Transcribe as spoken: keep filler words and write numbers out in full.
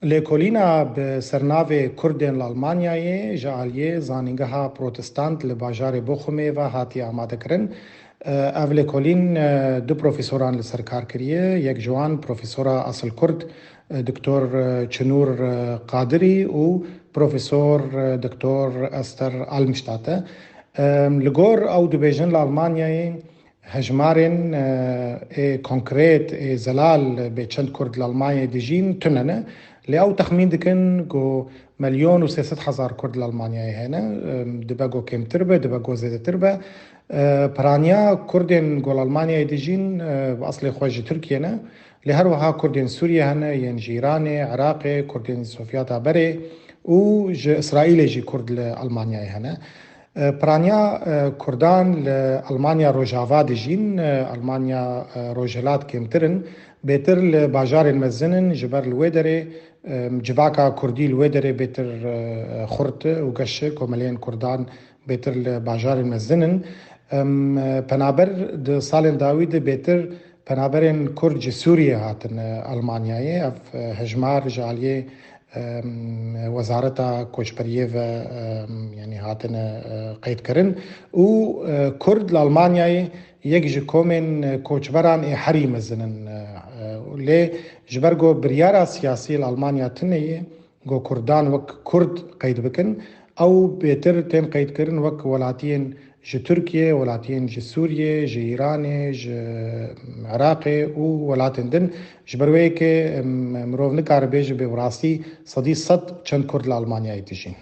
Lêkolîna bi sernavê Kurdên li Almanyayê ji aliyê Zanîngeha Protestant li bajarê Bochumê ve hatiye amadekirin. Ev lêkolîn du profesoran li ser kar kiriye. Yek ji wan Profesora Asil Kurd, Doktor Çinûr Qadirî û Profesor Doktor Ester Almstadt e. Li gor ew dibêjin li Almanyayê hejmarên, e, ê konkret, ê zelal bê çend Kurd li Almanyayê dijîn tune ne. Lê ew texmîn dikin ku milyon û sê sed hezar Kurd li Almanyayê hene. E, dibe ku kêmtir be, dibe ku zêdetir be. E, piraniya Kurdên ku li Almanyayê dijîn, e, bi eslê xwe ji Tirkiyê ne. Lê her wiha Kurdên Sûriyê hene, yên ji Îranê, Iraqê, Kurdên Sovyeta berê û ji Îsraîlê jî Kurd li Almanyayê hene. E, piraniya, e, Kurdan li Almanya Rojava dijîn, e, Almanya, e, Rojhilat kêmtir in, bêtir li bajarên mezin in, ji ber li wê derê, e, civaka Kurdî li wê derê bêtir, e, xurt û geş e, komeleyên Kurdan bêtir li bajarên mezin in. Em, e, penaber di salên dawî de bêtir penaberên Kurd ji Sûriyê hatin, e, Almanyayê. Ev, e, hejmar ji aliyê em, Wezareta Koçberiyê ve, em, yanî hatine, e, qeydkirin û, e, Kurd li Almanyayê yek ji komên, e, koçberan ê herî mezin in, e, e, lê ji ber ku biryara siyasî li Almanya tune ye, ku Kurdan wek Kurd qeyd bikin, ew bêtir tên qeydkirin wek welatiyên ji Tirkiye, welatiyên ji Sûriye, ji Îranê, ji Iraqê û welatên din. Ji ber wê yekê, em, mirov nikare bêje bê bi rastî sedî sed çend Kurd li Almanyayê dijîn.